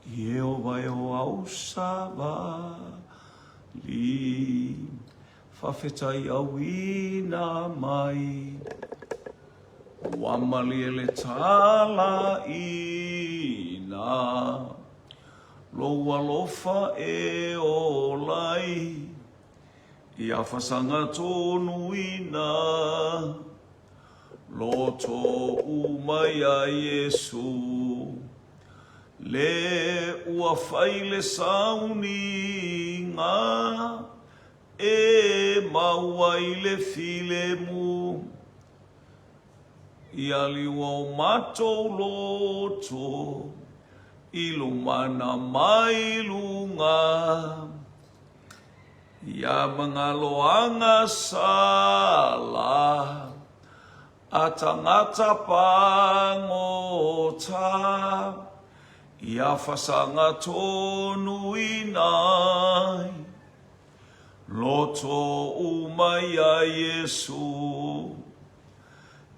Ieova e o au savali, Fafetai auina mai. Ua malie le talaiina, Lou alofa e ola ai, Ia fasaga tonuina. Loto uma iā Iesu, Le ua fai le sauniga e mau ai le filemu. Ia liua o matou loto i lumana mai luga. Ia mangaloaga sala a tangata pagota, ia fasaga tonu inai loto uma iā Iesu.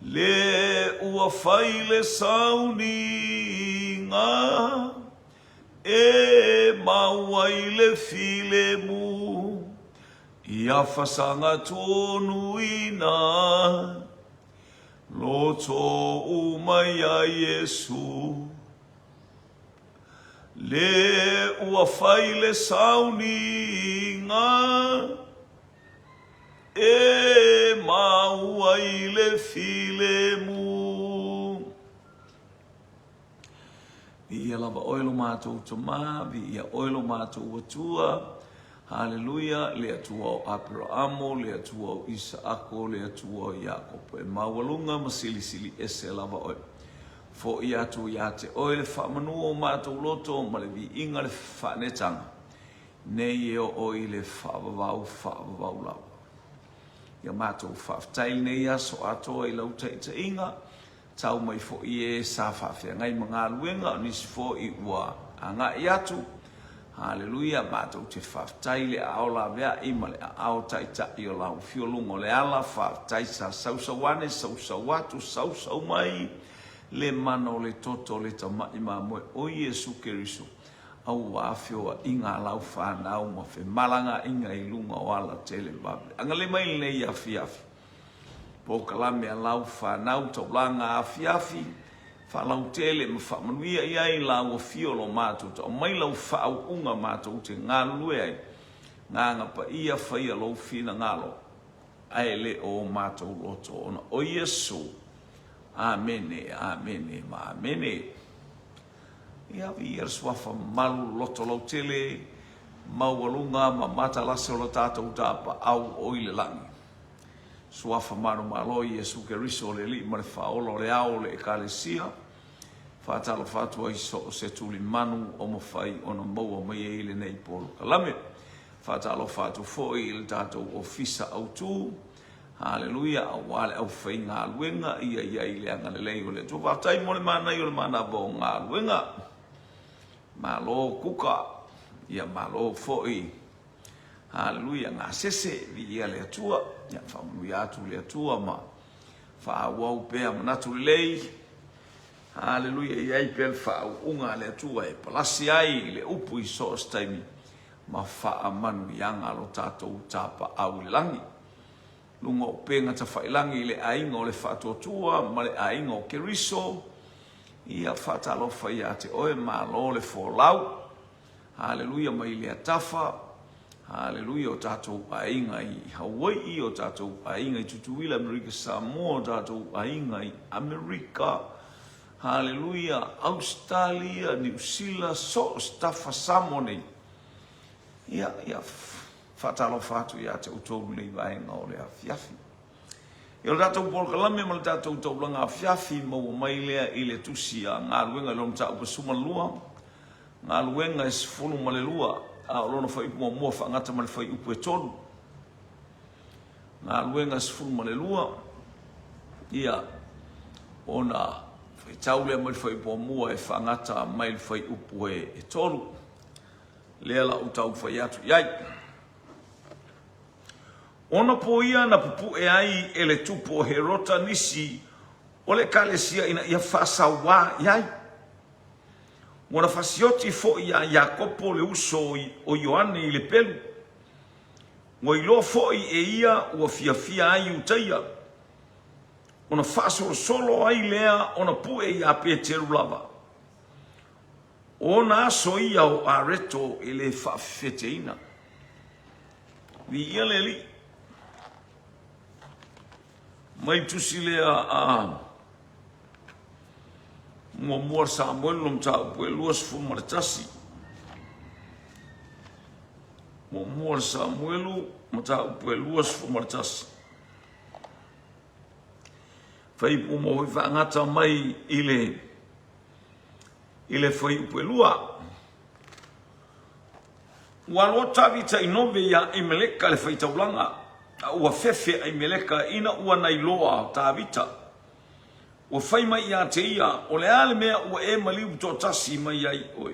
Le ua fai le sauniga E mau ai le filemu ia fasaga tonu ina loto uma iā Iesu. Le ua fai le sauniga e mau ai le filemu. Viia lava oe lo matou Tama, viia oe lo matou Atua. Haleluia, le Atua o Aperaamo, le Atua o Isaako, le Atua o Iakopo. E maualuga ma silisili ese lava oe. Fo'i atu iā te oe le faamanu o matou loto ma le viiga le faanetaga, nei e oo i le faavavau faavavau lava. Ia matou faafetai lenei aso atoa i lau taitaiga, Tau mai foi e sa faafeagai ma galuega, o nisi foi ua agai atu. Haleluia, matou te faafetai i le aao laveai ma le aao taitai o lau afio luga o le ala, faafetai sa sausau ane, sausau atu, sausau mai le mana o le toto o le tamai mamoe o Iesu Keriso, aua feoaiga a lau fanau ma femalagaaiga i luga o ala tele vave. Agalelei mai lenei afiafi. Polokalame a lau fanau taulaga afiafi, faalautele ma faamanuia i ai lau afio lo matou tau mai lau faauuga matou te galulue ai, Gagana Paia faia lou finagalo ae le o matou loto ona o Iesu. Amene, amene ma amene. Ia viia le Suafa malu loto lautele, maualuga ma matalase o lo tatou tapaau o i le lagi. Suafa manumalo Iesu Keriso le Alii ma le Faaola o le Ao o le Ekalesia, faatalofa atu ai so o se tulimanu o mafai ona maua mai ai lenei polokalame. Faatalofa atu foi i le tatou Ofisa Autu, Haleluia, aua le aufaigaluega ia i ai le agalelei o le Atua. Faafetai mo le manaia o le manava o galuega. Malo kuka, ia malo foi Haleluia, gasese, viia le Atua, ia faamanuia atu le Atua ma faaauau pea manatu lelei. Haleluia, i ai pea le faauuga a le Atua e palasi ai le upu i so o se taimi ma faamanuiaga lo tatou tapaau i le lagi. Luga o upega tafailagi i le aiga o le Faatuatua ma le aiga o Keriso, ia faatalofa ia te oe, malo le folau. Haleluia mai lea tafa. Haleluia o tatou aiga i Hawai'i, o tatou aiga i Tutuila, Amerika Samoa, o tatou aiga i Amerika. Haleluia, Australia, Niu Sila, so o se tafa Samoa nei. Ia, ia, faatalofa atu ia te outou lenei vaega o le afiafi. Ia o le tatou polokalame ma le tatou taulaga afiafi maua mai lea i le tusi a Galuega i lona mataupu 12, Galuega e 12, a o lona fuaiupu muamua faagata ma le fuaiupu e 3. Galuega 12, ia, ona faitau lea mai le fuaiupu muamua e faagata mai le fuaiupu e 3. Lea la ou tau fai atu i ai. Ona po ia na pupue ai e le tupu o Herota nisi o le ekalesia ina ia faasauā i ai. Ua na fasioti foi iā Iakopo le uso o Ioane i le pelu. Ua iloa foi e ia ua fiafia ai Iutaia, ona faasolosolo ai lea ona pue iā Peteru lava. O ona aso ia o areto e le faafefeteina. Viia le Alii. Mai tusi lea a Muamua Samuelu le mataupu e 21. Muamua Samuelu mataupu e 21. Fuaiupu mo faagata mai i le i le fuaiupu e 2. Ua alu atu Tavita i Nove iā Aimeleka le faitaulaga, a ua fefe Aimeleka ina ua nailoa Tavita. Ua fai mai ia te ia, O le a le mea ua e maliu toatasi mai ai oe,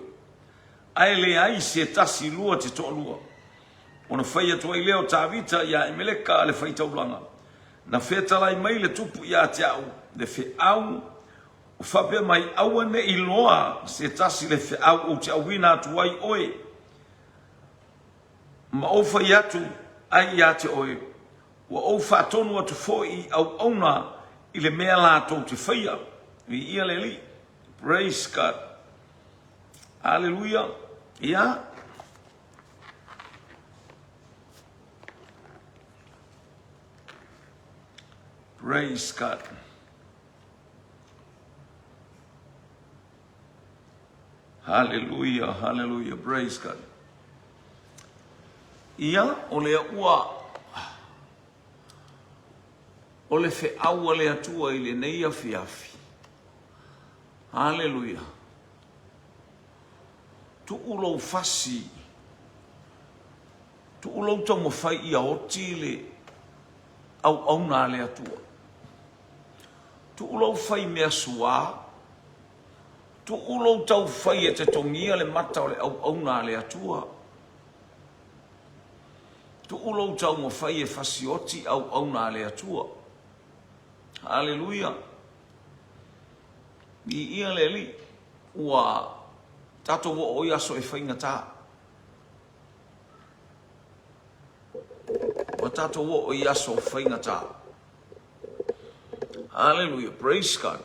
ae leai se tasi lua te toalua? Ona fai atu ai lea o Tavita iā Aimeleka le faitaulaga, Na fetalai mai le tupu ia te au, le feau, o faapea mai, Aua ne i loa se tasi le feau ou te auina atu ai oe, ma ou fai atu ai ia te oe, Ua ou faatonu atu foi i auauna i le mea latou te faia. Viia le Alii. Praise God. Aleluia. Ia. Praise God. Hallelujah, hallelujah, praise God. Ia, o lea ua o le feau a le Atua i lenei afiafi. Hallelujah. Tuu lou fasi, tuu lou taumafai ia oti le auauna a le Atua. Tuu lou fai mea suā, tuu lou tau fai e te togia le mata o le auauna a le Atua. Tuu lou taumafai e fasioti auauna a le Atua. Aleluia. Viia le Alii. Ua tatou oo i aso e faigata. Ua tatou oo i aso faigata. Hallelujah. Praise God.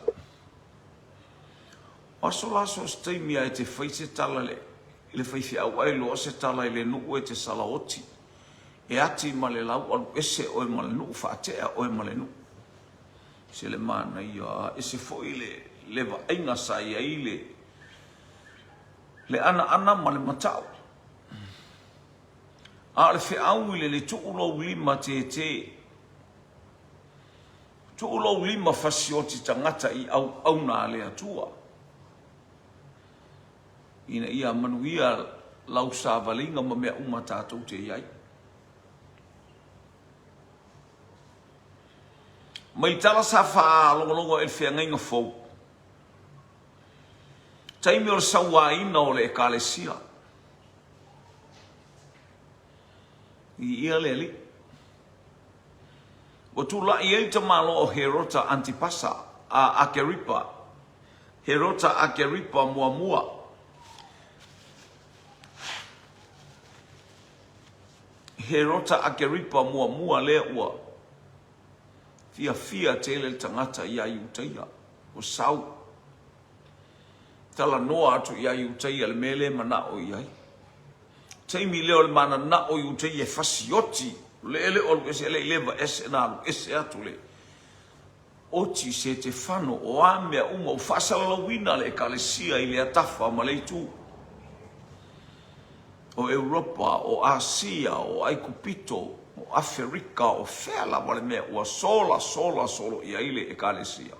O aso la so se taimi a e te fai se tala le, i le faifeau ai loa se tala i le nuu e te salaoti. E ati ma le lau alu ese oe ma le nuu faatea oe ma le nuu. Se le manaia a ese foi le, le vaaiga sa i ai le, le anaana ma le matau. A o le feau i le le tuu lou lima tētē. Tuu lou lima fasioti tagata i auauna a le Atua, ina ia manuia lau savaliga ma mea uma tatou te i ai. Mai tala sa faalogologo e le feagaiga fou. Taimi o le sauaina o le Ekalesia. Viia le Alii. Ua tulai ai le tamaloa o Herota Antipasa a Akeripa, Herota Akeripa muamua. Herota Akeripa muamua lea ua fiafia tele le tagata iā Iutaia, ua sau. Talanoa atu iā Iutaia le mea lea e manao i ai. Taimi lea o le mananao i uta ia e fasioti le ele o alu ese le leva ese na alu ese atu le oti Setefano o a mea uma ua faasalalauina le ekalesia i lea tafa ma le itu o Europa o Asia o Aikupito o Aferika o fea lava le mea ua sola sola solo i ai le ekalesia.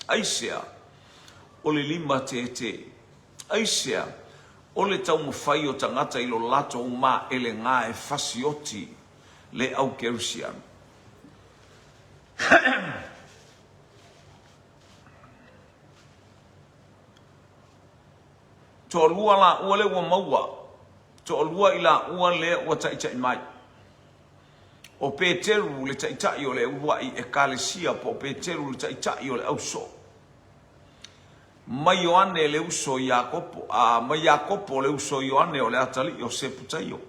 Aisea? O le limatētē. Aisea? O le taumafai o tagata i lo latou māʻelegā e fasioti le au Kerisiano. Toalua lāua lea ua maua, toalua i lāua lea ua taitaʻi mai. ʻO Peteru le taitai o le uluai Ekalesia po o Peteru le taitai o le ausoo. Mai Ioane le uso i Iakopo, a mai Iakopo le uso i Ioane o le atalii o Seputaio.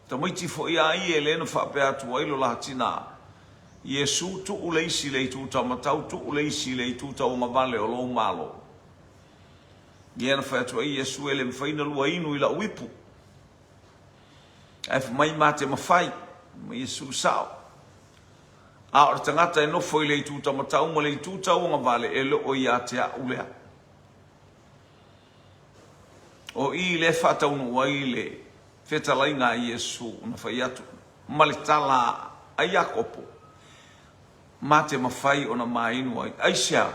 Tamaiti foi a ia lea na faapea atu ai lo la tina, Iesu, tuu le isi i le itu taumatau, tuu le isi i le itu tauagavale o lou Malo. Ia na fai atu ai Iesu, E le mafai na lua inu i la'u ipu. Ae fai mai ma te mafai, mai Iesu, Sao. A o le tagata e nofo i le itu taumatau ma le itu tauagavale, e le o ia te a'u lea. O i lea e faataunuu ai le fetalaiga a Iesu na fai atu ma le tala a Iakopo, Ma te mafai ona mainu ai. Aisea?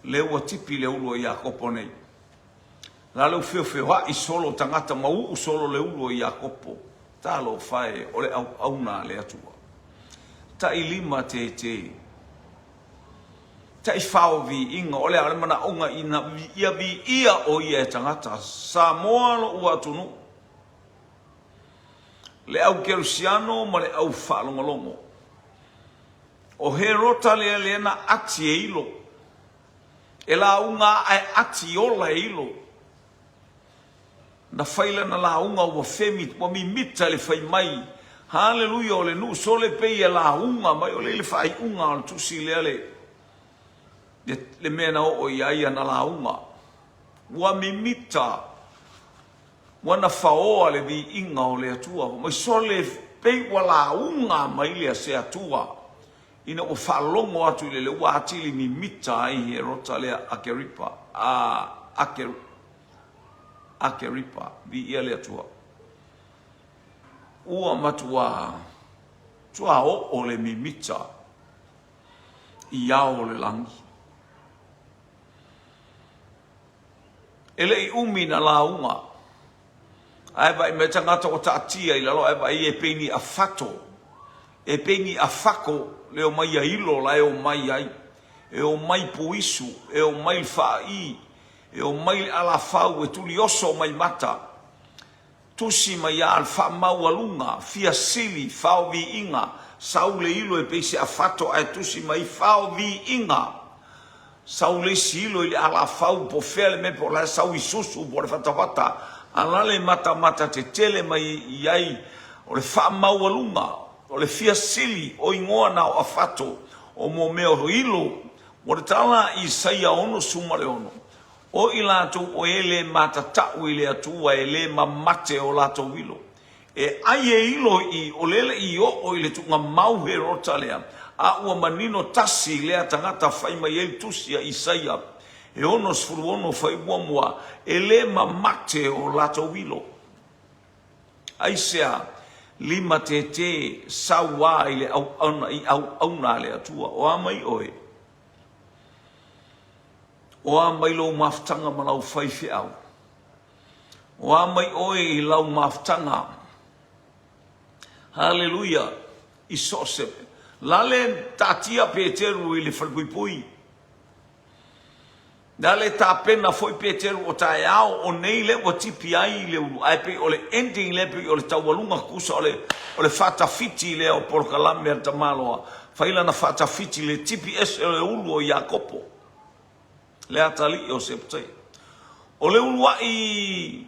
Lea ua tipi le ulu o Iakopo nei. La le ua feofeoaʻi solo tagata ma uu solo le ulu o Iakopo. Talofa e, o le auauna a le Atua. Tailima tētē. Taifao viiga, o le a? O le manaoga ina ia viia o ia e tagata. Samoa loʻu atunuu, le au kerisiano ma le au faalogologo. O Herota lea lea na ati e ilo. E lauga ae ati ola e ilo. Na fai lana lauga ua femi, ua mimita le fai mai, Haleluia, o le nuu sole pei e lauga mai, o le i le faaiuga o le tusi lea le, le, le mea na oo i ai ana lauga. Ua mimita, ua na faoa le viiga o le Atua. Mai sole pei ua lauga mai lea se Atua ina ua faalogo atu i le leo ua atili mimita ai Herota lea Akeripa, a, Aker, Akeripa, viia le Atua. Ua matuā tuaoo le mimita i ao o le lagi. E le i umi na lauga, ae vaai mai tagata ua taatia i lalo ae vaai e pei ni afato, e pei ni afako le omai a ilo la e omai ai. E omai puisu, e omai le faaii, e omai le alafau e tulioso mai mata. Tusi mai a le faamaualuga, fia sili, fao viiga, sau le ilo e pei se afato ae tusi mai fao viiga. Sau le isi ilo i le alafau po fea le mea po o la e sau i susu po o le fatafata, a la le matamata tetele mai i ai o le faamaualuga, o le fia sili, o igoa na o afato, o mo mea o ilo. Ua le tala a Isaia 66, O i latou o e le matatau i le Atua e le mamate o latou ilo. E ai e ilo i o lele i oo i le tuugamau Herota lea, a ua manino tasi lea tagata fai mai ai le tusi a Isaia e 66 fai muamua, e le mamate o latou ilo. Aisea? Limatētē sauā i le auauna i auauna a le Atua. O a mai oe? O a mai lou mafutaga ma lau faifeau? O a mai oe i lau mafutaga? Haleluia! I so o se lale taatia Peteru i le falepuipui. Lale tapena foi Peteru o taeao o nei lea ua tipi ai le ulu ae pei o le ending lea pei o le taualuga kusa o le o le faatafiti lea o polokalame a le tamaloa fai lana faatafiti le tipi ese o le ulu o Iakopo le atalii o Seputaia. O le uluai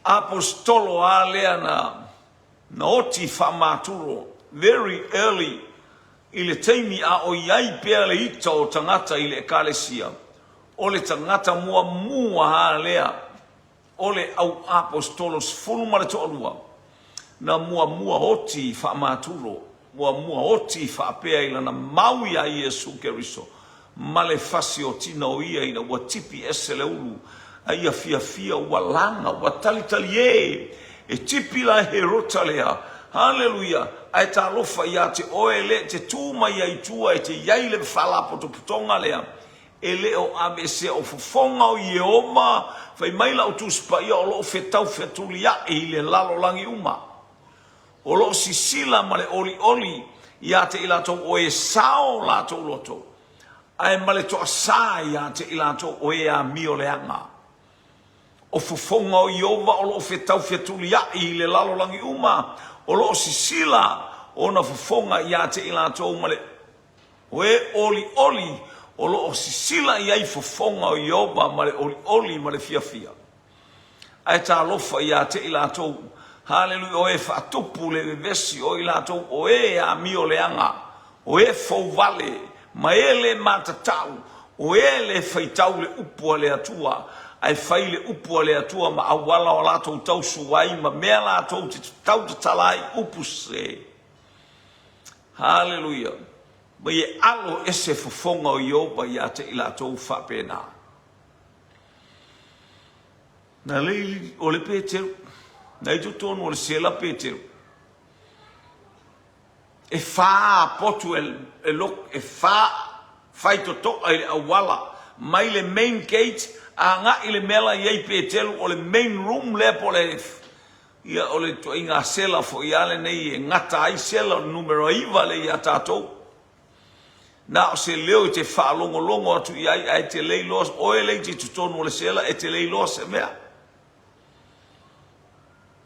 aposetolo a lea na na oti faamaturo very early i le taimi a o i ai pea le ita o tagata i le Ekalesia, o le tagata muamua a lea o le au aposetolo 12 na muamua oti faamaturo, muamua oti faapea i lana mau iā Iesu Keriso ma le fasiotina o ia ina ua tipi ese le ulu a ia fiafia ua laga, ua talitali ē e tipi la Herota lea. Haleluia! Ae talofa iā te oe le te tū mai ai i tua e te i ai le faalapotopotoga lea e le o aveesea o fofoga o Ieova, fai mai lau Tusi Paia o lo o fetau fetuliaʻi i le lalolagi uma. O lo o sisila ma le olioli iā te i latou o e sao latou loto, ae ma le toasā iā te i latou o e amio leaga. O fofoga o Ieova o lo o fetau fetuliaʻi i le lalolagi uma, o lo o sisila ona fofoga iā te i latou ma le O e olioli, O lo o sisila i ai fofoga o Ieova ma le olioli ma le fiafia. Ae talofa ia te i latou, Haleluia, o e faatupu le vevesi, o i latou o e amio leaga, o e fouvale, ma e le matatau, o e le faitau le upu a le Atua, ae fai le upu a le Atua ma auala o latou tausu ai ma mea latou te tautatala ai upu sese. Haleluia! Ma e alo ese fofoga o Ieova ia te i latou faapena. Na lei o le Peteru, na i totonu o le sela Peteru. E whā potu e, e, lok, e whā whaitotoa i le auala mai le main gate a nga i le mea la i ai Peteru o le main room lea po le ia o le ituaiga sela foi a lenei e gata ai sela o le numera 9 lea ia tatou. Na o se leo i te faalogologo atu i ai ae te le iloa oe le i totonu o le sela e te le iloa se mea.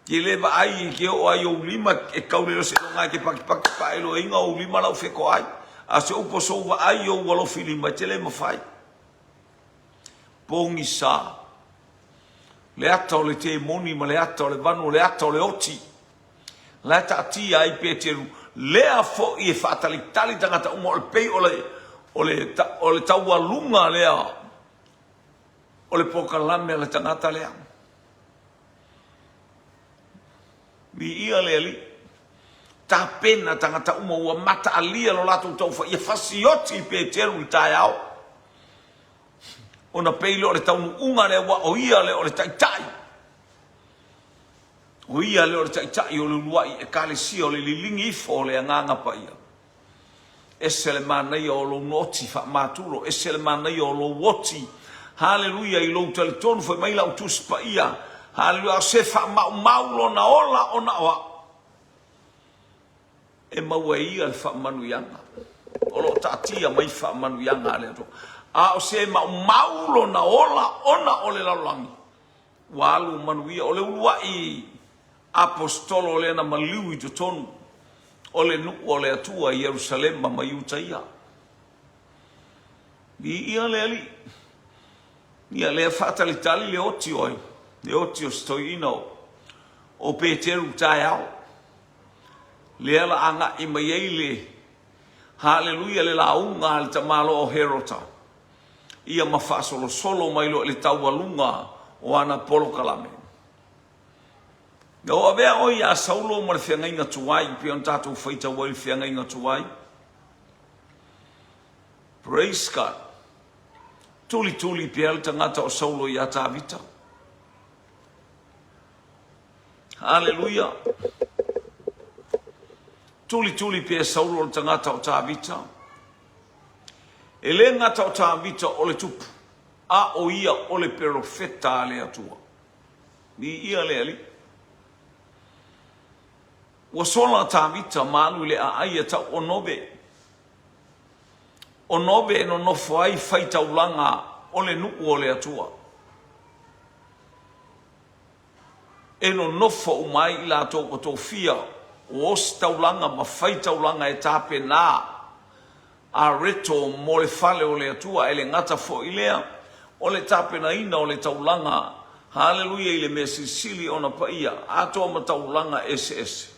Ke le vaai i ke oo ai ou lima e kau le se longa ke pakipaki pa e loinga ou lima lau feko ai. A se upo sou vaai ou alofi lima e te le mawhai. Pogisa. Le ata o le temoni ma le ata o le vanu o le ata o le oti. La e taatia ai Peteru, lea foi e faatalitali tagata uma o le pei o le, o le, o le taualuga lea o le polokalame a le tagata lea. Viia le Alii. Tapena tagata uma ua mataalia lo latou taufaia fasioti i Peteru i le taeao. Ona pei lea o le taunuuga lea ua o ia lea o le taitai. O ia lea o le Taitai o le uluai Ekalesia o le liligi ifo o le Agaga Paia. Ese le manaia o lou oti faamatulo, ese le manaia o lou oti. Haleluia i lou talitonu fai mai lau Tusi Paia. Haleluia, o se faamaumau lona ola ona o au. E maua e ia le faamanuiaga. O lo o taatia mai faamanuiaga a le Atua. A o se maumau lona ola ona o le lalolagi, Ua alu manuia. O le uluai Aposetolo lea na maliu i totonu o le nuu o le Atua i Ierusalema ma Iutaia. Viia le Alii. Ia lea faatalitali le oti o ai, le oti o se toeaina o, o Peteru taeao. Lea la agai mai ai le Haleluia le lauga a le tamaloa o Herota. ia ma faasolosolo mai loa i le taualuga o ana polokalame. Na ou avea oe ia Saulo ma le feagaiga tuai, pei ona tatou faitau ai le feagaiga tuai. Praise God. Tulituli pea le tagata o Saulo iā Tavita. Haleluia. Tulituli pea Saulo le tagata o Tavita. E le gata o Tavita o le tupu, a o ia o le perofeta a le Atua. Viia le Alii. Ua sola Tavita ma alu i le aai e tau o Nobe. O Nobe e nonofo ai faitaulaga o le nuu o le Atua. E nonofo uma ai i latou ua tofia o ositaulaga ma faitaulaga e tapena a reto mo le fale o le Atua, e le gata foi i lea, o le tapenaina o le taulaga, haleluia, i le mea silisili ona paia, atoa ma taulaga eseese.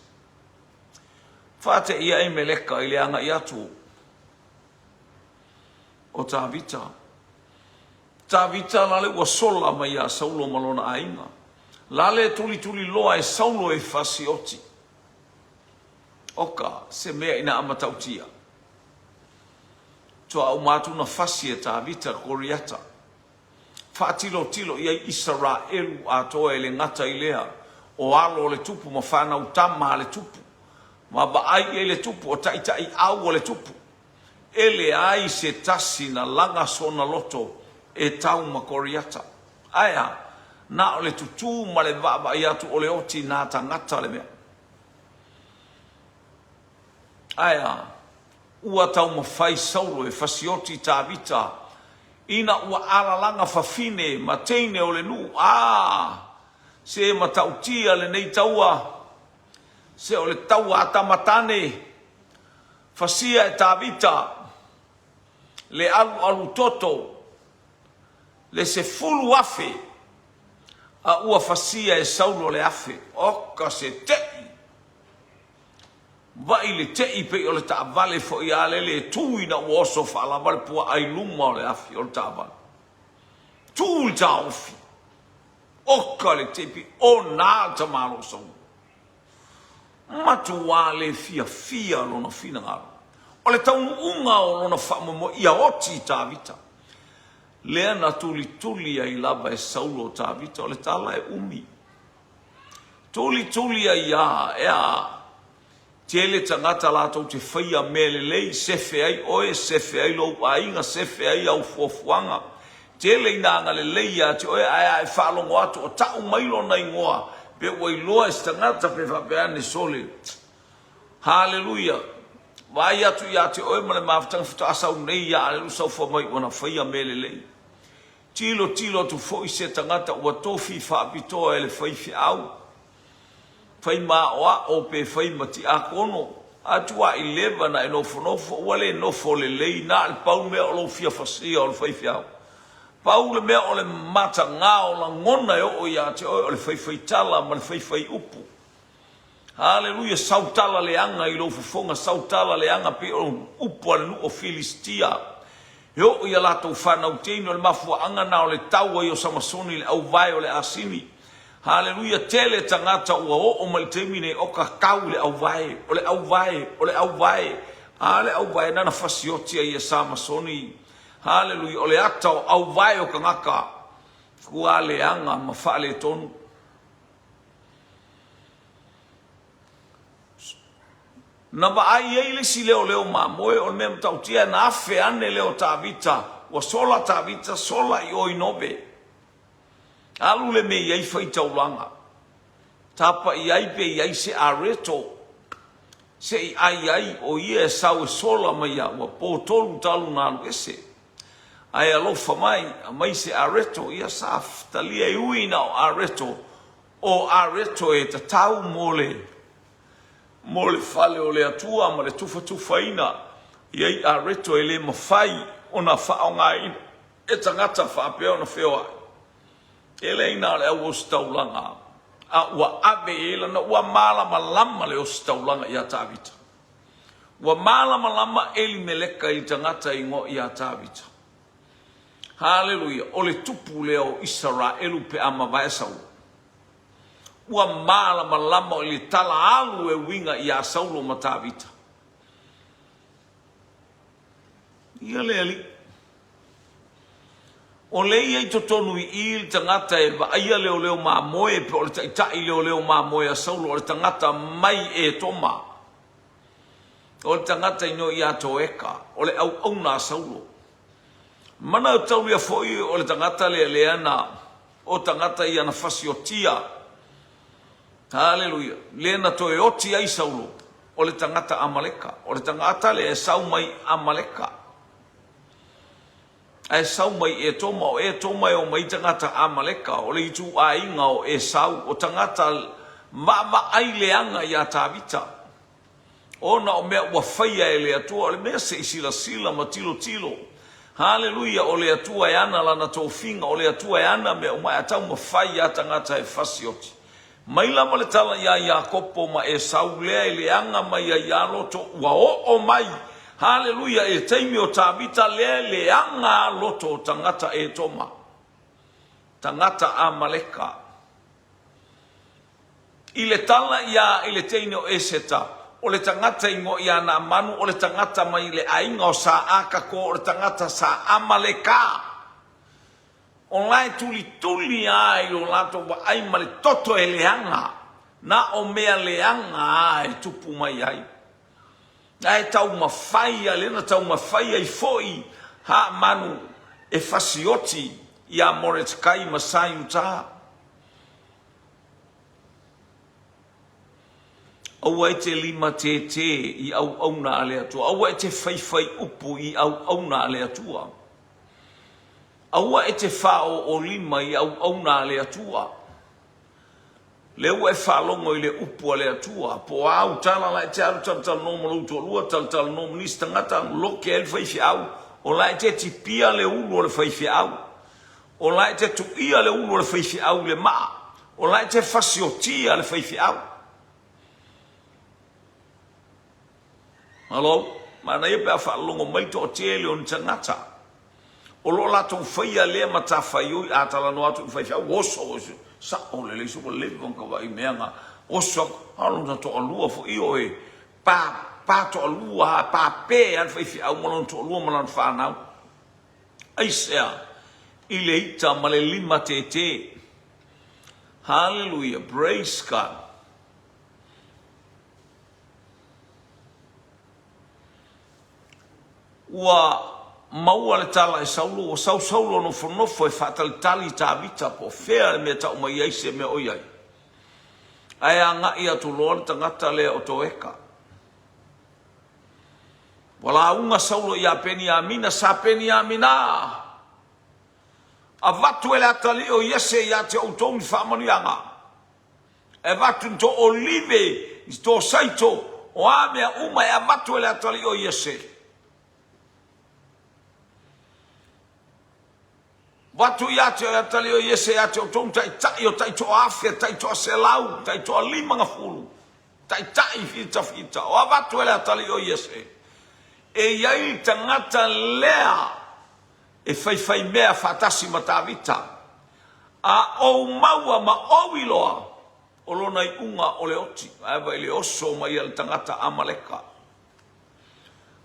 Faateia ai Meleka i le agai atu o Tavita. Tavita lale ua sola mai iā Saulo ma lona aiga. Lale tulituliloa e Saulo e fasioti. Oka se mea ina a matautia. Toa uma atu na fasi e Tavita Koriata. Faatilotilo i ai Isaraelu atoa e le gata i lea o alo o le tupu ma fanau tama a le tupu, ma vaai i ai le tupu o taitai au o le tupu. E leai se tasi na laga sona loto e tau ma Koriata. Ae a? Na o le tutū ma le vaavaai atu o le oti nā tagata le mea. Ae a? Ua taumafai Saulo e fasioti Tavita ina ua alalaga fafine ma teine o le nuu. A! Se matautia lenei taua, se o le taua a tama tane. Fasia e Tavita. Le alualu toto, le 10,000, a ua fasia e Saulo le 1,000. Oka se te'i! Va'i le te'i pei o le taavale foi a lele e tu ina ua oso faalava le pua'a i luma o le afi o le taavale. Tu le taofi. Oka le te'i pei o nā le tamaloa Saulo. Matuā le fiafia lona finagalo. O le taunuuga o lona faamoemoe ia oti Tavita. Lea na tulituli ai lava e Saulo o Tavita, o le tala e umi. Tulituli ai a, e a? Tele tagata latou te faia mea lelei, sefe ai oe, sefe ai lou aiga, sefe ai au fuafuaga. Tele ina agalelei ia te oe, ae a e faalogo atu o tau mai lona igoa, pe ua iloa e se tagata pe faapea ane, sole. Haleluia! Vaai atu ia te oe ma le mafutaga faatoa sau nei ia a lea ua saofua mai ua na faia mea lelei. Tilotilo atu foi se tagata ua tofi faapitoa e le faifeau, fai ma aoao pe fai ma tiakono, a tuai leva na e nofonofo, ua le nofo lelei, na o le pau mea o lou fia fasia o le faifeau. Pau le mea o le mataga o lagona e oo ia te oe o le faifaitala ma le faifaiupu. Haleluia, sau tala leaga i lou fofoga, sau tala leaga pei o upu a le nuu o Filistia. E oo i a latou fanau teine, o le mafuaaga na o le tau ai o Samasoni i le auvae o le asini. Haleluia, tele tagata ua oo mai i le taimi nei o kakau i le auvae, o le auvae, o le auvae. A le auvae na na fasioti ai e Samasoni. Haleluia, o le ata o auvae o tagata ua leaga ma faaletonu. Na vaai ai le isi leoleo mamoe, o le mea matautia na afe ane lea o Tavita, ua sola Tavita, sola i o i Nobe. Alu le mea i ai fai taulaga. Tapa i ai pe i ai se areto se i ai ai o ia e sau e sola mai ia ua po tolu talu na alu ese. Ae alofa mai, aumai se areto, ia sa talia e ui na o areto, o areto e tatau mo le mo le fale o le Atua ma le tufatufaina i ai areto e le mafai ona faaaogaina e tagata faapea ona feoai. E leai na o le au ositaulaga a ua ave i ai lana ua malamalama le ositaulaga ia Tavita. Ua malamalama Elimeleka i le tagata igoa ia Tavita. Haleluia! O le tupu lea o Isaraelu pe a mavae Saulo. Ua malamalama i le tala alu e uiga ia Saulo ma Tavita. Ia le Alii. O lea e i ai totonu i i le tagata e vaaia leoleo mamoe pe o le taitai leoleo mamoe a Saulo, o le tagata mai Etoma. O le tagata inoa ia Toeka, o le auauna a Saulo. Manataulia foi o le tagata lea lea na o tagata ia na fasiotia. Haleluia. Lea na toe oti ai Saulo, o le tagata Amaleka. O le tagata lea e sau mai Amaleka. Ae sau mai Etoma, o Etoma e o mai tagata Amaleka, o le ituaiga o Esau, o tagata vaavaai leaga ia Tavita. Ona o mea ua faia e le Atua, o le mea se i silasila ma tilotilo. Haleluia, o le Atua e ana Lana tofiga, o le Atua e ana mea uma, ae taumafai ia tagata e fasioti. Mai lava le tala iā Iakopo ma Esau lea e leaga mai ai iā Loto, ua oo mai, haleluia, i le taimi o Tavita lea e leaga a Loto tagata Etoma, tagata Amaleka. I le tala iā i le teine o Eseta, o le tagata igoa iā Naamanu, o le tagata mai le aiga o Saakako, o le tagata sa Amaleka. O la e tulituli a i lo latou vaai ma le toto e leaga, na o mea leaga a e tupu mai ai. Na e taumafai a lea na taumafai ai foi Haamanu e fasioti iā Moretekai ma Saiuta. Aua e te limatētē i auauna a le Atua. Aua e te faifai upu i auauna a le Atua. Aua e te faaooolima i auauna a le Atua. Lea ua e faalogo i le upu a le Atua, po o a au tala la e te alu talatalanoa ma lou toalua, talatalanoa ma nisi tagata, loke ai le faifeau, O la e te tipia le ulu o le faifeau. O la e te tuia le ulu o le faifeau i le maa. O la e te fasiotia le faifeau. Hello? Manaia pe a faalogo mai le toatele o ni tagata o lo o latou faia lea matafaioi a talanoa atu i le faifeau, oso, oso, sao lelei se ua leva ona vaai i mea na, oso atu, a o lona toalua foi oe, pa, pa toalua, pa pe lava le faifeau ma lona toalua ma lana fanau. Aisea? I le ita ma le limatētē. Hallelujah, praise God. Ua maua le tala e Saulo, ua sau Saulo nofonofo e faatalitali i Tavita po o fea le mea e tau mai ai se mea o i ai. Ae agai atu loa le tagata lea o Toeka. Ua lauga Saulo iā Peniamina, Sa Peniamina! Avatu e le atalii o Iese ia te outou ni faamanuiaga. E avatu ni to olive, ni to saito, o a mea uma e avatu e le atalii o Iese. Avatu ia te oe atalii o Iese ia te outou ni taitai o taitoa afe, taitoa 100, taitoa 50, taitai fitafita, o avatu e le atalii o Iese. E i ai le tagata lea e faifaimea faatasi ma Tavita, a ou maua ma ou iloa, o lona iuga o le oti, ae vaai i le oso mai a le tagata Amaleka.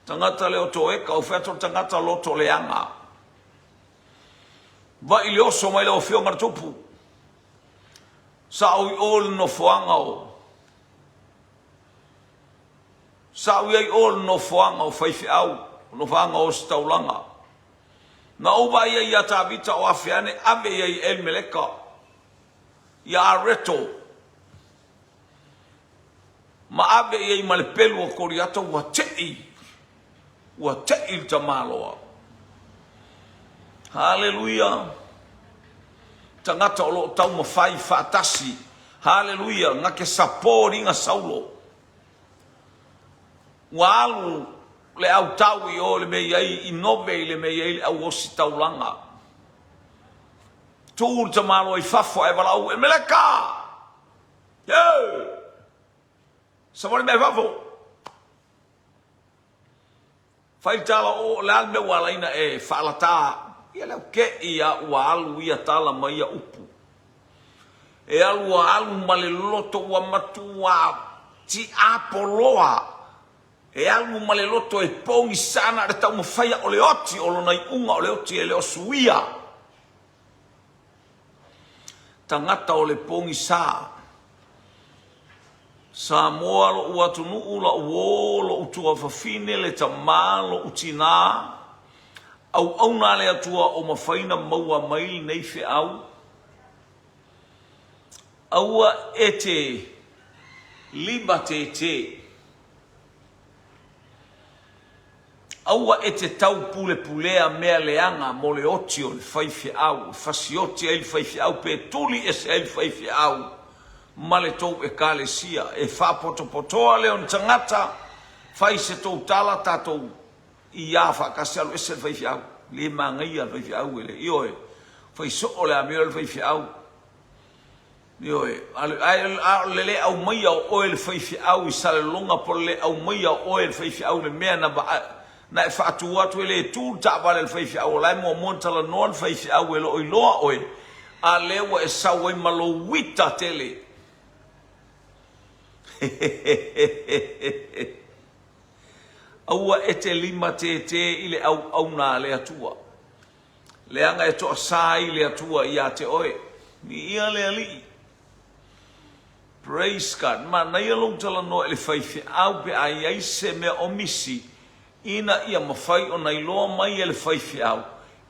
Tagata lea o Toeka, o fea atu le tagata loto leaga. Vaai i le oso mai lau afioga le tupu. Sa ou i o i le nofoaga o Sa ou i ai i o i le nofoaga o faifeau, nofoaga o ositaulaga. Na ou vaai ai ia Tavita o afe ane ave i ai i Elimeleka, ia Areto, ma ave i ai ma le pelu o Koliata, ua tei, ua tei le tamaloa. Haleluia! Tagata o lo o taumafai faatasi. Haleluia! Na ke sapo liga Saulo. Ua alu le autau i o i le mea i ai i Nove i le mea i ai le au ositaulaga. Tu le tamaloa i fafo ae valaau, Emeleka! Ye! Savali mai fafo! Fai le tala, O le a le mea ua ala ai ona e faalata? Ia lea te i a ua alu ia tala ma ia upu. E alu a alu ma le loto ua matua tiapoloa. E alu ma le loto e pogisa na o le taumafaia o le oti o lona iuga o le oti e le o suia. Tagata o le pogisa. Samoa lo'u atunuu, la'u uō, lo'u tuafafine, le tamā, lo'u tinā, auauna a le Atua o mafai na maua mai lenei feau. Aua e te limatētē. Aua e te taupulepulea mea leaga mo le oti o le faifeau, e fasioti ai le faifeau pe tuli ese ai le faifeau ma le tou ekalesia. E faapotopotoa lea o ni tagata, fai se tou tala tatou iā faatasi alu ese le faifeau. Le manaia le faifeau e le, ioe, fai soo le amio a le faifeau. Ioe, ae a o le le aumaia o oe e le faifeau i Salelologa po o le le aumaia o oe e le faifeau i le mea na vaai, na e faatu atu e le tu le taavale a le faifeau, o la e muamua ona talanoa le faifeau e le o iloa oe, a lea ua e sau ai ma lou uita tele. Hehehehehe. Aua e te limatētē i le auauna a le Atua. Leaga e toasā ai le Atua ia te oe. Viia le Alii. Praise God. Manaia lou talanoa i le faifeau pe a i ai se mea o misi ina ia mafai ona iloa mai e le faifeau,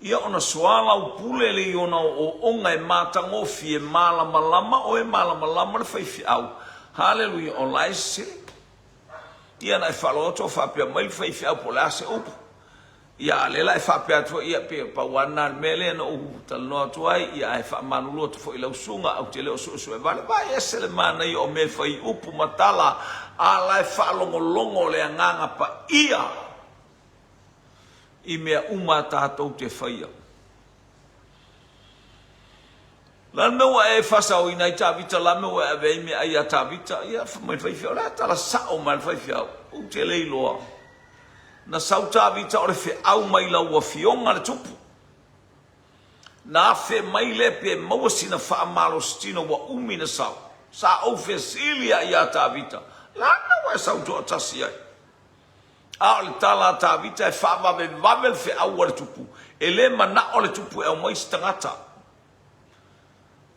ia ona soalaupule le i ona ooooga e matagofie, malamalama oe, malamalama le faifeau. Haleluia, o la e sese. Ia na e faalogo atu o faapea mai le faifeau po o le a se upu. Ia, a o lea la e faapea atu foi, ia, pei pau lava lena o le mea lea na ou talanoa atu ai, ia, ae faamalulu atu foi i lau susuga, ou te le o suesue vale. Vaai ese le manaia o mea e fai upu ma tala, a la e faalogologo le Agaga Paia. I mea uma a tatou te faia. O le a le mea ua e faasaoina ai Tavita? O le a le mea ua e ave ai meaai ia Tavita? Ia, fai mai le faifeau, o le a tala sao mai a le faifeau, ou te le iloa. Na sau Tavita o le feau mai lau afioga le tupu. Na afe mai lea pe maua sina faamalositino ua umi na sau. Sa ou fesili ai ia Tavita, O le a le mea ua e sau toatasi ai? A o le tala a Tavita e faavavevave le feau a le tupu, e le manao le tupu e aumai se tagata.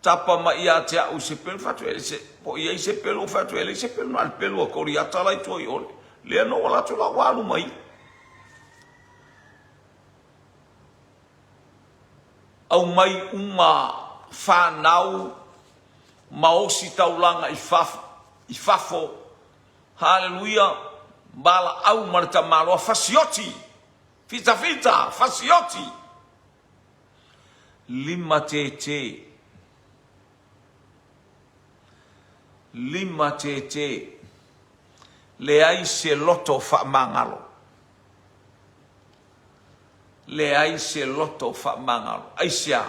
Tapa mai ia te au i se pelu, fai atu, e se, po o i ai se pelu, ou fai atu, e leai se pelu, na o le pelu a Koliata la i tua i o. Lea na ou ala atu la ua alu ma ia. Aumai uma fanau ma ositaulaga i i fafo, haleluia, valaau ma le tamaloa, fasioti, fitafita, fasioti, limatete, limatete, leai se loto faamagalo. Leai se loto faamagalo. Aisea?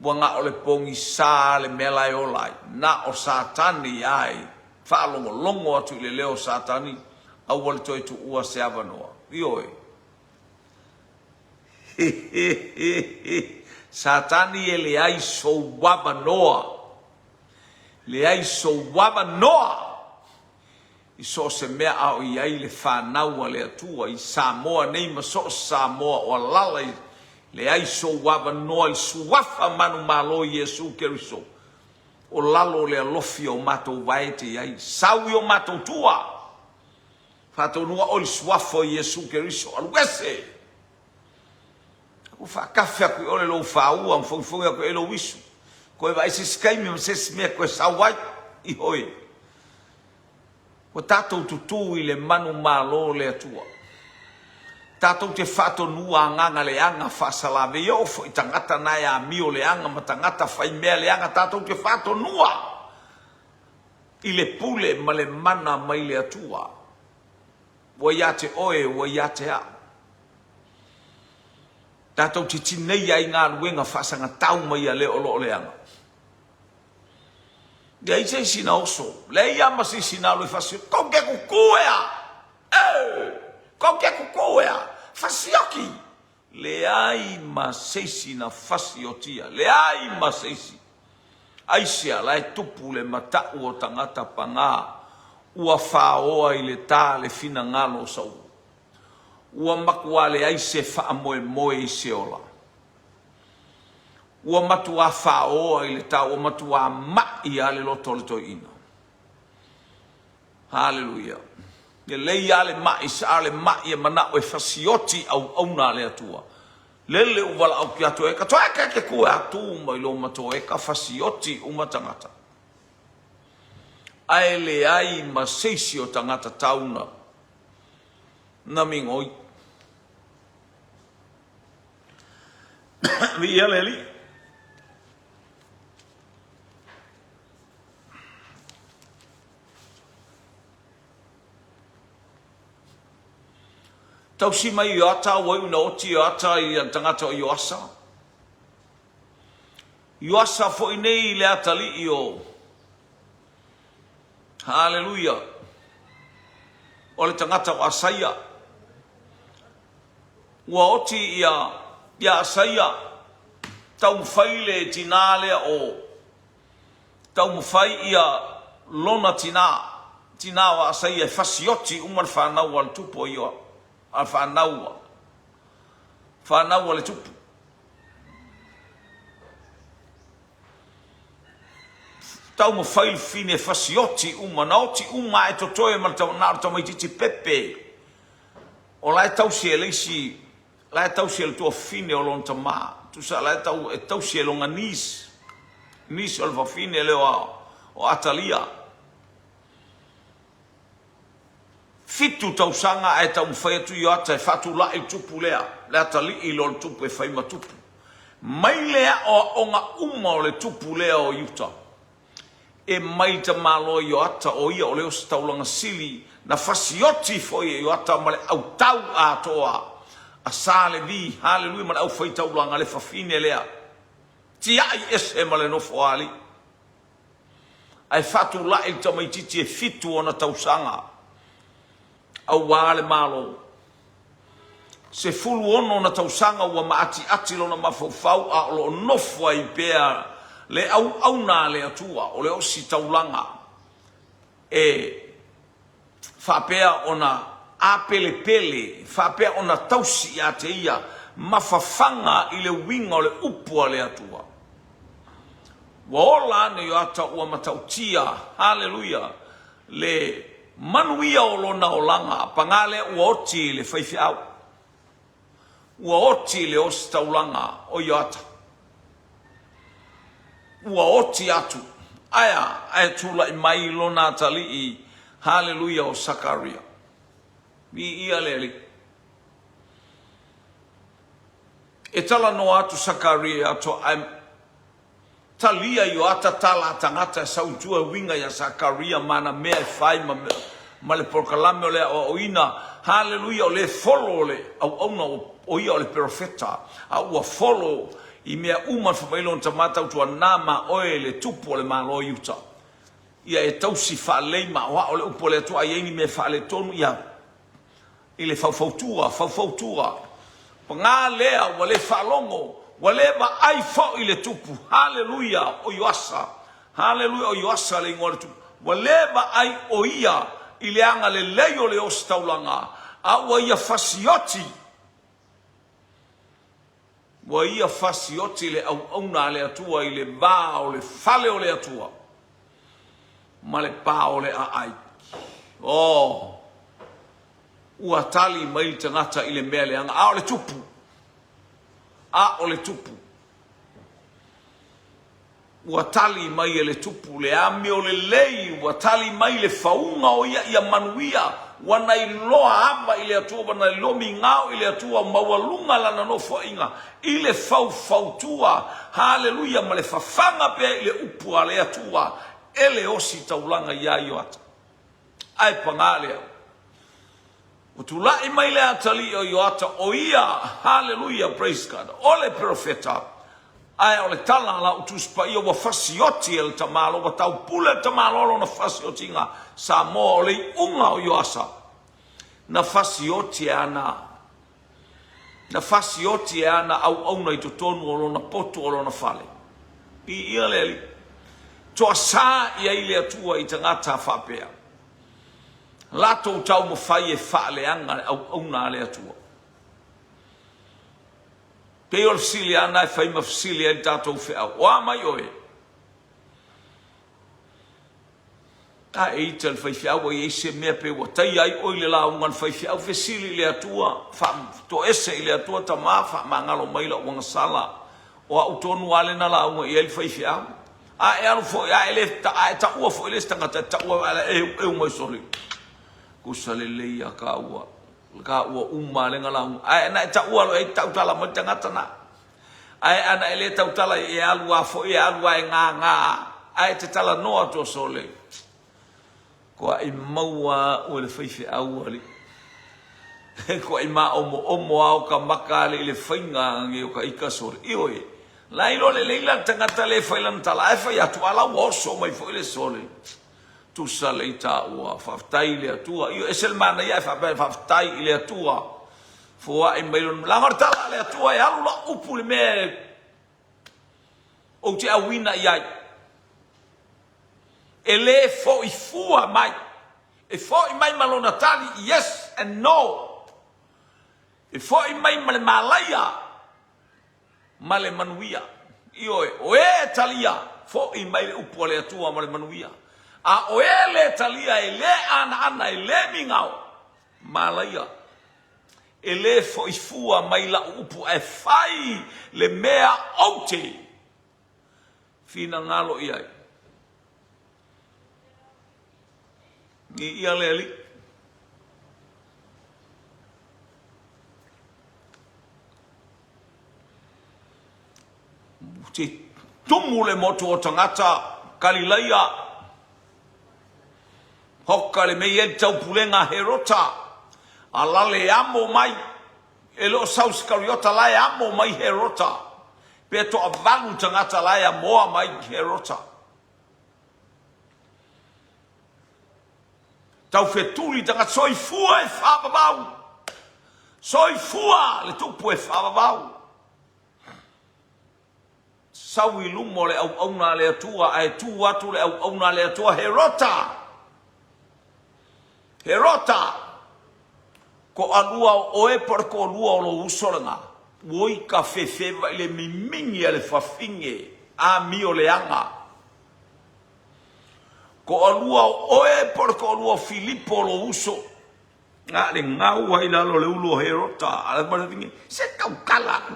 Ua na o le pogisa le mea la e ola ai. Na o Satani a e faalogologo atu i le leo o Satani, aua le toe tuua se avanoa. Ioe. Satani e leai sou avanoa. Leai sou avanoa! I so o se mea a o i ai le fanau a le Atua i Samoa nei ma so o se Samoa o alala i leai sou avanoa i le Suafa manumalo Iesu Keriso o lalo o le alofi o matou vae te i ai. Sau i o matou tua! Faatonuga oe i le Suafa o Iesu Keriso, alu ese! Ua faakafe atu i ole lou faaua ma fogifogi atu i ai lou isu. Koe vaai se isi taimi ma se isi mea e toe sau ai. Ioe. Ua tatou tutū i le manumalo o le Atua. Tatou te faatonua agaga leaga faasalavei, e oo foi i tagata na e amio leaga ma tagata fai mea leaga, tatou te faatonua i le pule ma le mana mai le Atua. Ua ia te oe, ua ia te au. Tatou te tineia ai galuega faasagatau mai a le o lo o leaga. Leai se isi na oso, leai lava ma se isi na alu e fasioki. Kou te kuku ea! E! Kou te kuku ea! Fasioki! Leai ma se isi na fasiotia, leai ma se isi. Aisea la e tupu le matau o tagata pagā ua faoa i le tā le finagalo o Saulo. Ua matua leai se faamoemoe i se ola. Ua matuā faaoa i le tau, ua matuā maʻi lava le loto o le toeaina. Haleluia. Lelei lava le maʻi, a o le maʻi e manaʻo e fasioti auauna a le Atua. Lele ua valaau ki atu eka, toeka e ke kue atu mai lo ma toeka fasioti uma tagata. Ae leai ma seisi o tagata tauna na migoi. Viia le Alii. Tausi mai Ioata, ua iu ina oti Ioata i le tagata o Ioasa. Ioasa foi nei i le atalii o Haleluia! O le tagata o Asaia. Ua oti ia ia Asaia taumafai le tinā lea o taumafai ia lona tinā, tinā o Asaia e fasioti uma le fanau a le tupu o a fanau a fanau a le tupu. Taumafai le fine e fasioti uma, na oti uma ae totoe ma le na o le tamaitiiti pepe. O la e tausi e le isi, la e tausi e le tuafafine o lona tama. Tusa la e tau e tausi e lona niece. Niece o le fafine lea o Atalia. Fitu tausaga ae taumafai atu Ioata e faatulai le tupu lea, le atalii loa le tupu e fai ma tupu. Mai le aoaoga uma o le tupu lea o Iuta, e mai le tamaloa Ioata, o ia o le ositaulaga sili, na fasioti foi e Ioata ma le autau atoa. a Sa Levi, haleluia, ma le aufaitaulaga, le fafine lea, tiai ese ma le nofoalii, ae faatulai le tamaitiiti e fitu ona tausaga, aua le Malo. 16 ona tausaga ua maatiati lona mafaufau a o lo o nofo ai pea le auauna a le Atua, o le ositaulaga e faapea ona apelepele, faapea ona tausi ia te ia ma fafaga i le uiga o le upu a le Atua. Ua ola ane Ioata ua matautia, haleluia, le manuia o lona olaga, paga lea ua oti i le faifeau, ua oti i le ositaulaga o Ioata, ua oti atu, ae a? Ae tulai mai lona atalii, haleluia, o Sakaria. Viia le Alii. E talanoa atu Sakaria ia Atoa, ae Talia Ioata tala a tagata e sau i tua e uiga ia Sakaria ma ana mea e fai ma, ma le polokalame o le aoaoina. Haleluia, o le folo o le auauna o ia o le perofeta, a ua folo i mea uma fai mai lona tama tautuana ma oe le tupu o le Malo o Iuta. Ia e tausi faalelei ma aoao le upu a le Atua a i ai ni mea faaletonu, ia i le faufautua, faufautua. Paga lea ua le faalogo, ua le vaai foi le tupu. Haleluia, o Ioasa. Haleluia, o Ioasa le igoa o le tupu. Ua le vaai o ia i le agalelei o le ositaulaga, a ua ia fasioti. Ua ia fasioti le auauna a le Atua i le va o le fale o le Atua ma le pa o le aai. Oh, ua tali mai le tagata i le mea leaga, a o le tupu, a o le tupu. Ua tali mai e le Tupu le amio lelei, ua tali mai le fauga o ia ia manuia, ua na iloa ava i le Atua, ua na iloa migao i le Atua, maualuga lana nofoaiga i le faufautua, haleluia, ma le fafaga pea i le upu a le Atua e le ositaulaga iā Ioata. Ae paga lea, ua tulai mai le atalii o Ioata, o ia, haleluia, praise God, o le perofeta, ae o le tala a lau Tusi Paia ua fasioti e le tamalo, ua taupule le tamaloa lona fasiotiga, Samoa o le iuga o Ioasa, na fasioti e ana na fasioti e ana auauna i totonu o lona potu o lona fale. Viia le Alii. Toasā i ai le Atua i tagata faapea. Latou taumafai e faaleaga le auauna a le Atua. Pei o le fesili lava lena e fai ma fesili ai le tatou feau. O a mai oe? A e ita le faifeau a i ai se mea pe ua taia ai oe i le lauga a le faifeau, fesili i le Atua, toese i le Atua, Tama, faamagalo mai lou agasala. O au tonu lava lea na lauga i ai le faifeau. A e alu foi, a e le, a e taua foi le isi tagata, e taua e eueu mai sole. Tusa lelei ia kāua, kāua uma lea na lauga. Ae na e taua loa e tautala mai le tagata na. Ae ana e le tautala e alu lava foi, e alu lava e gagā, ae e te talanoa atu o sole. Koaʻi maua au e le faifeau alii. Koaʻi māomoomo lava o ka maka alii i le faiga nei o ka ika sole. Ioe, la iloa lelei la le tagata lea e fai lana tala, ae fai atu, a la ua oso mai foi le sole. Tusa lei taua, faafetai i le Atua. Ioe, ese le manaia ae faapea, faafetai i le Atua. Foai mai lona, leaga o le tala a le Atua e alu lau upu i le mea ou te auina i ai. E le foi fua mai. E foi mai ma lona tali, yes and no. E foi mai ma le malaia ma le manuia. Ioe, o e e talia, foi mai le upu a le Atua ma le manuia. A o e le talia, e le anaana, e le migao, malaia. E le foi fua mai lau upu ae fai le mea ou te finagalo i ai. Viia le Alii. Te tumu le motu o tagata Kalilaia. Hoka le mei e taupulega Herota. A lale amo mai. E le o sau Isikariota la e amo mai Herota, pe toavalu tagata la e amoa mai Herota. Taufetuli tagata, soifua e faavavau! Soifua le tupu e faavavau! Sau i luma o le auauna a le Atua, ae tu atu le auauna a le Atua, Herota! Herota! Toalua o oe po o le toalua o lou uso lena, ua ita fefeva i le mimigi a le fafine amio leaga. Toalua o oe po o le toalua o Filipo o lou uso, Na le gau ai lalo le ulu o Herota, a le male se tautala aku.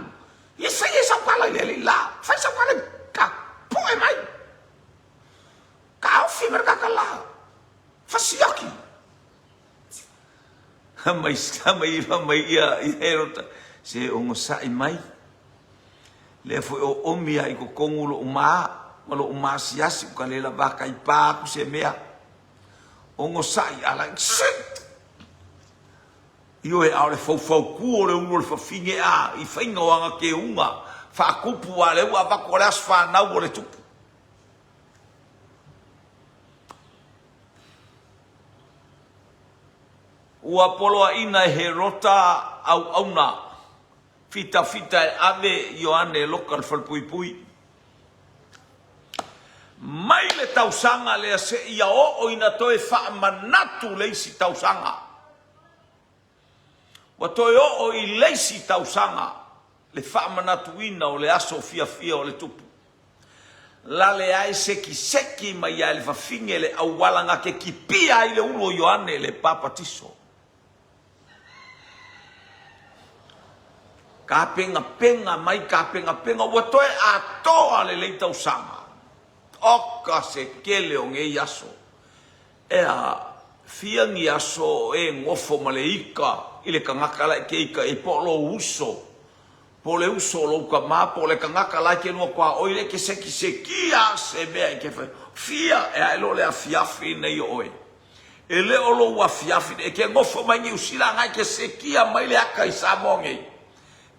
Ia sai e saukala i le alii la, fai saukala i ka poe mai. Ka ofi mai ka kala. Fasiaki. Mai mai mai ia i Herota se ogosaʻi mai. Lea foi o omi a i totonu loʻu ma ma loʻu maasiasi u ka le lava kai pa aku se mea. Ogosaʻi ala shit! Ioe, ʻaʻole faufauku o le ulu o le fafine a i faiga o ana keuga faatupu a lea ua avatu o le aso fanau o le tupu. Ua poloaina e Herota auauna fitafita e ave Ioane e loka le falepuipui. Mai le tausaga lea seia oo ina toe faamanatu le isi tausaga. Ua toe oo i le isi tausaga le faamanatuina o le aso fiafia o le Tupu. Lale ai sekiseki mai ai le fafine le auala na ke kipia ai le ulu o Ioane le Papatiso. Kapengapenga mai kapengapenga ua toe atoa lelei tausaga. Oka se kele o nei aso. Ea, fia ni aso e nofo ma le ika i le kanaka la e ke ika i po o lou uso, po o le uso o lou tama, po o le kanaka la e ke lua tuaoi le ke sekisekia se mea e ke fai. Fia, e ae lo le afiafi nei o oe. E le o lou afiafi e ke nofo mai Niu Sila ngai ke sekia mai le aka i Samoa nei.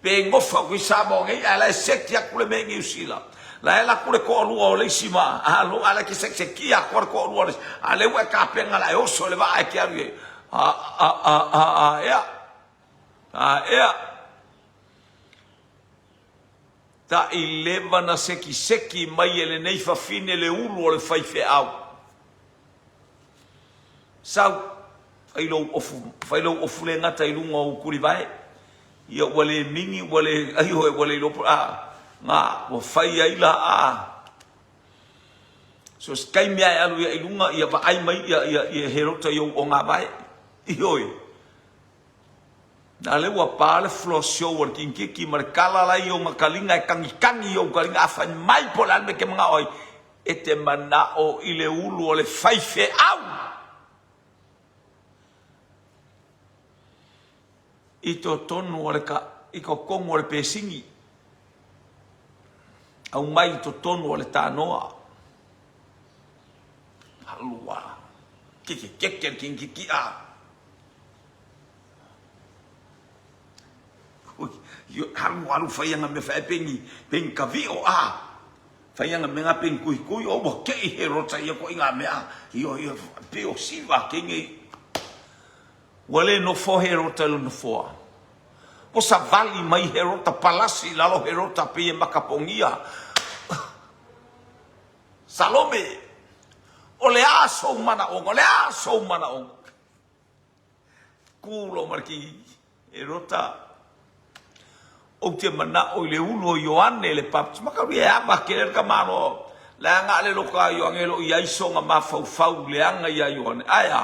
Pe nofo aku i Samoa nei ae la e seki aku le mea i Niu Sila. La e alu aku le toalua o le isi ma alo ae la e ke sekisekia aku a le toalua o le isi. A lea ua e tapena la e oso i le vaa e ke alu i ai. A, a, a, a, a, ea. A, ea. Taʻi leva na sekiseki mai e lenei fafine le ulu o le faifeau. Sau, fai lou ofu, fai lou ofu le gata i luga o ou tulivae. Ia ua le mingi, ua le, ai oe, ua le iloa po, a, na, ua fai ai la, a. So se taimi a e alu ia i luga, ia vaai mai ia, ia, ia Herota i ou ogāvae. Ioe. Na lea ua pa le floor show a le kingkiki ma le kala la i ona kaliga e kagikagi i ou kaliga, a fai mai po o le a le mea e te manao ai, E te manao i le ulu o le faifeau i totonu o le ka, i totonu o le pesini, aumai i totonu o le tanoa. Halua, kekekeke le kingkiki a. Halu alu fai anga mea fai pengi, pengi kavio a. Fai ana mea pei kuikui o ua kei he rota ia koʻi ngā mea io io pei o siva kei nei. Ua le nofo he rota i lona nofoa. Ua savali mai he rota palasi i lalo he rota pei e makapogia. Salome, o le a sou manaʻoga, o le a sou manaʻoga. Kū loa ma le kikiki. Herota, Ou te manao i le ulu o Ioane le Baptist. Makauli e ava kele le tamaloa. Leaga a le loka a Ioane e le o i ai sona mafaufau leaga ia Ioane. Ae a?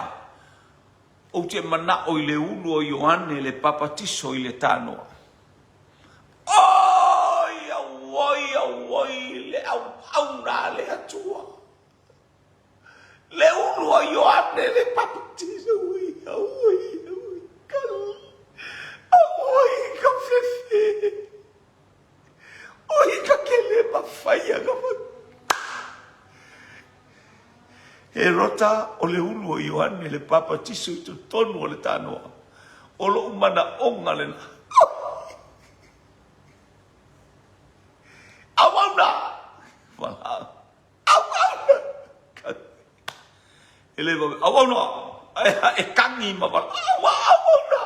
Ou te manao i le ulu o Ioane le Papatiso i le tanoa. Oi, auoi, auoi, le auauna a le Atua. Le ulu o Ioane le Papatiso, ui, auoi, auoi, ka, auoi, ka fefe. Oi, ka kele mafaia ka fa. Herota o le ulu o Ioane le Papatiso i totonu o le tanoa. O loʻu manaʻoga lena. Valaau. Auauna! E le vave, auauna! E kagi ma valaau, auauna!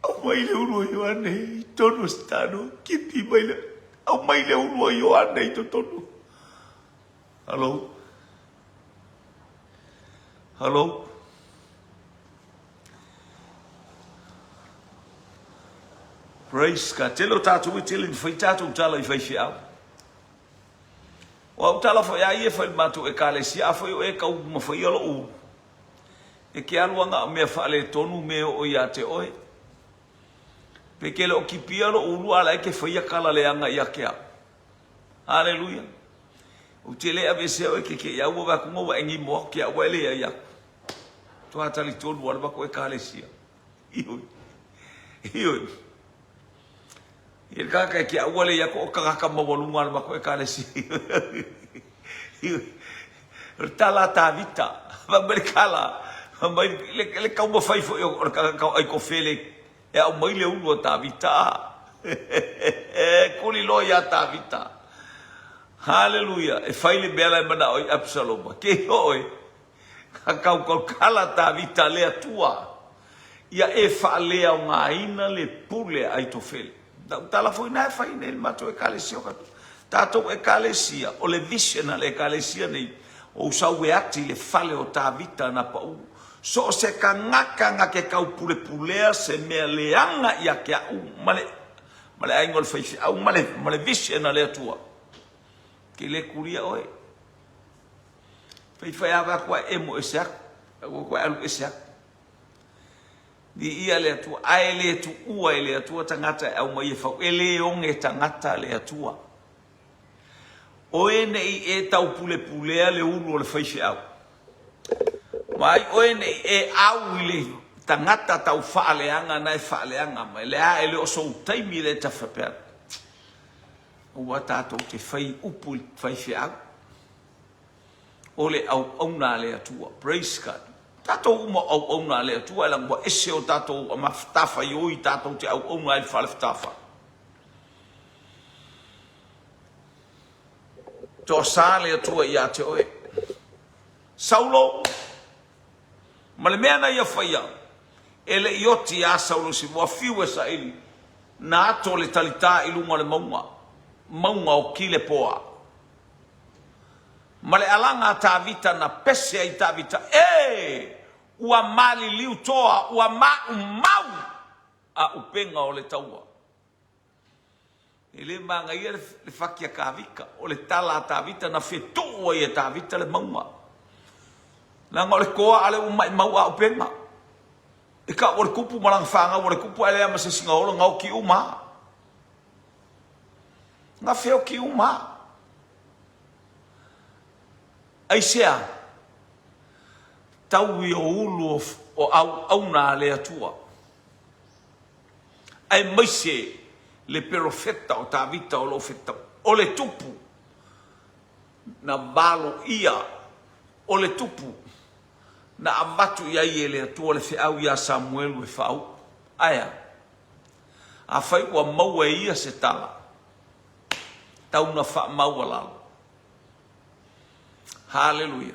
Aumai le ulu o Ioane i totonu o se tano, kipi mai le, aumai le ulu o Ioane i totonu. Hello? Hello? Praise God. Tele o tātou e tele ni whai tātou tala i whai whiau. O au tala whai a ia whai mātou e kālesia, a whai o e kau ma whai alo u. E ke alu anga o mea faaletonu me oo ia te oe. Pe ke le o kipia lo ulu ala e ke whaia kala leanga ia ke au. Haleluia. Ou te le aveesea oe ke ke ia ua vae kunga ua engi moa ke au ele ia ia. Toa tali tonu ala mako ekalesia. Ioi. Ioi. I le kaka ke au ale ia ko o kaka maualunga ala mako ekalesia. Ioi. O le tala a Tavita, fai mai le kala, fai mai le, le taumafai foi o le tagata o Aikofele e aumai le ulu a Tavita. Kuli loa iā Tavita. Haleluia! E fai le mea la e manao ai Absaloma. Ke oe, ka kaukaukala Tavita le Atua, ia e faaleaogaina le pule a Aitofele. Lau tala foi na e fai nei le matou ekalesia o tatou ekalesia, o le vision a le ekalesia nei, o usau e ati le fale o Tavita na pau. So o se kangaka nga ke kau pulepulea se mea leaga ia ke au ma le ma le aiga o le faifeau ma le ma le vision a le Atua. Ke le kulia oe. Faifai ava aku a emo ese aku. Aku alu ese aku. Viia le Atua, ae le tuua e le Atua tagata e aumai e fau, e le oge tagata le Atua. Oe nei e taupulepulea le ulu o le faifeau. Ma ai oe nei e au i le tagata tau faaleaga na e faaleaga mai. Le a e le o sou taimi le ta faapea atu. Aua tatou te fai upu i le faifeau. O le auauna a le Atua. Praise God. Tatou uma o auauna a le Atua, e leaga ua ese o tatou matafaioi tatou te auauna ai i le falefatafa. Toasa le Atua ia te oe. Saulo, ma le mea na ia faia, e le i oti iā Saulo i se ua fiu e saili, na ato le talitā i luga o le mauga, mauga o Kilepoa. Ma le alaga a Tavita na pese ai Tavita, E! Ua maliliu toa, ua maumau a upega o le taua. E le manaia le faki a Tavita, o le tala a Tavita na fetuu ai e Tavita le mauga. Leaga o le toa a lea ua maimau a upega. E kau o le kupu ma lana fanau o le kupu ae leai ma se isi na ola, na oti uma lava. Na feoti uma lava. Aisea? Taui o ulu o auauna a le Atua, aemaise le perofeta o Tavita o lo o fetau, o le tupu na valoia, o le tupu na avatu i ai e le Atua le feau iā Samuelu e faauu. Aea? Afai ua maua e ia se tala, tau na faamaualalo. Haleluia.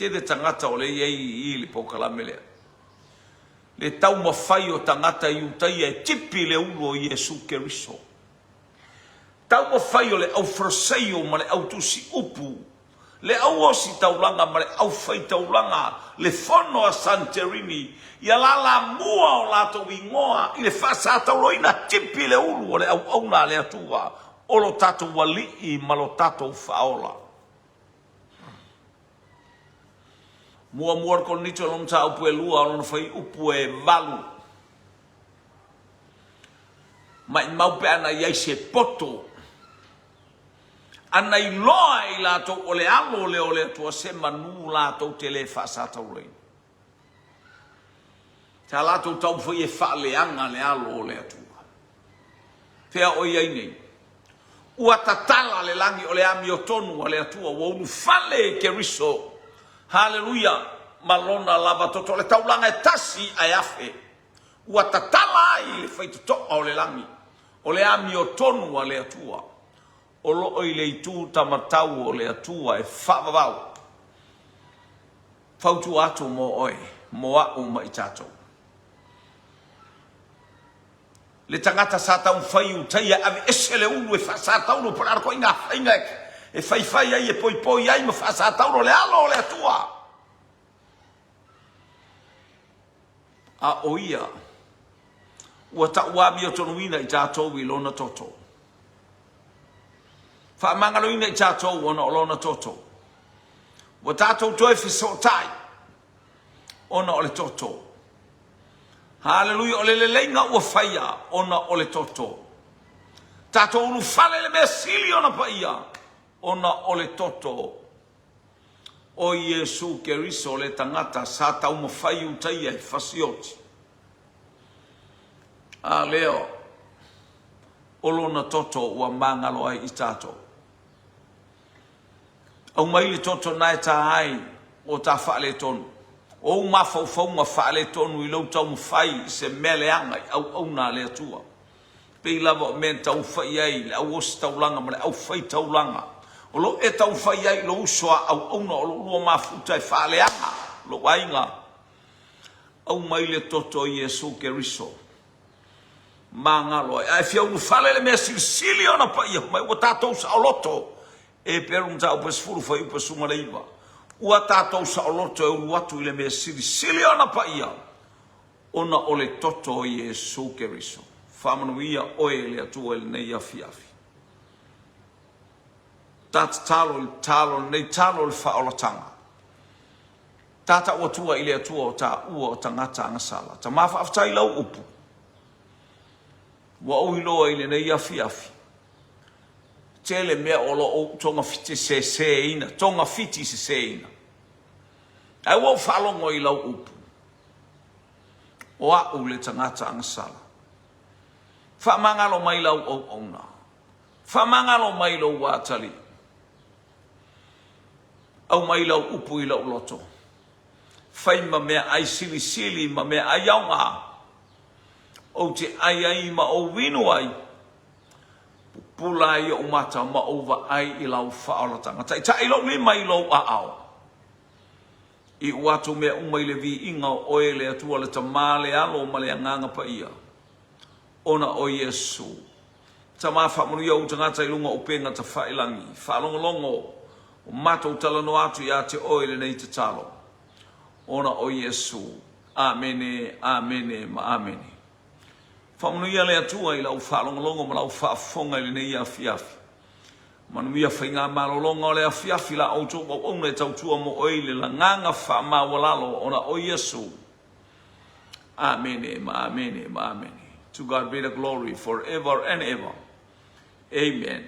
Tele tagata o le i ai i i le polokalame lea. Le taumafai o tagata Iutaia e tipi le ulu o Iesu Keriso. Taumafai o le aufaraseio ma le autusi upu, le auositaulaga ma le aufaitaulaga, le fono a Santerini, ia lalamua o latou igoa i le faasatauloina tipi le ulu o le auauna a le Atua o lo tatou Alii ma lo tatou Faaola. Muamua le Korinito lona mataupu e lua o lona fuaiupu e valu. Maimau pe ana i ai se poto, ana iloa e i latou o le alo lea o le Atua se manu latou te le faasataulaina. Sa latou taumafai e faaleaga le alo o le Atua. Fea o i ai nei? Ua tatala le lagi o le amiotonu a le Atua, ua ulufale i Keriso. Haleluia! Ma lona lava toto, o le taulaga e tasi ae afe. Ua tatala ai le faitotoa o le lagi. O le amiotonu a le Atua o lo o i le itu tamatau o le Atua e faavavau, fautua atu mo oe, mo a'u ma i tatou. Le tagata sa taumafai i Utaia e aveese le ulu e faasataulo po o le a le ituaiga faiga e faifai ai, e poipoi ai ma faasataulo le alo o le Atua. A o ia ua tauamiotonuina i tatou i lona toto. Faamagaloina i tatou ona o lona toto. Ua tatou toe fesootai ona o le toto. Haleluia, o le leleiga ua faia ona o le toto. Tatou ulufale le mea sili ona paia ona o le toto o Iesu Keriso le tagata sa taumafai utaia e fasioti. A lea o lona toto ua magalo ai i tatou. Aumai le toto na e ta ai o ta faaletonu, o ou mafaufauga faaletonu i lou taumafai i se mea leaga i auauna a le Atua. Pei lava o mea na taumafai ai le au ositaulaga ma le au faitaulaga o lo o e taumafai ai i lou uso a auauna o lo o lua mafuta e faaleaga lou aiga. Aumai le toto o Iesu Keriso magalo ai. A e fia ulufale le mea silisili ona paia mai ua tatou saoloto Eperu mataupu e 10 fuaiupu e 19. Ua tatou saoloto e ulu atu i le mea silisili ona paia ona o le toto o Iesu Keriso. Faamanuia oe e le Atua i lenei afiafi. Ta tatalo i le tatalo lenei talo o le faaolataga. Ta tau atua i le Atua o taua o tagata agasala. Tama faafetai i lau upu. Ua ou iloa i lenei afiafi. Tele mea o lo o ou togafiti seseina, togafiti seseina. Ae ua ou faalogo i lau upu. O a'u le tagata agasala. Faamagalo mai lau auauna. Faamagalo mai lou atalii. Aumai lau upu i lou loto. Fai ma meaai silisili ma meaai aoga. Ou te ʻai ai ma ou inu ai. Pupula ai ou mata ma ou vaai i lau faaolataga. Taitai lou lima i lou aao. Iu atu mea uma i le viiga o oe le Atua le Tama, le Alo ma le Agaga Paia, ona o Iesu. Tama faamanuia ou tagata i luga o upega tafailagi. Faalogologo o matou talanoa atu ia te oe i lenei tatalo, ona o Iesu. Amene, amene ma amene. Faamanuia le Atua i lau faalogologo ma lau faafofoga i lenei afiafi. Manuia faigamalologa o le afiafi la outou auauna e tautua mo oe i le lagaga faamaualalo ona o Iesu. Amene ma amene ma amene. To God be the glory forever and ever. Amen.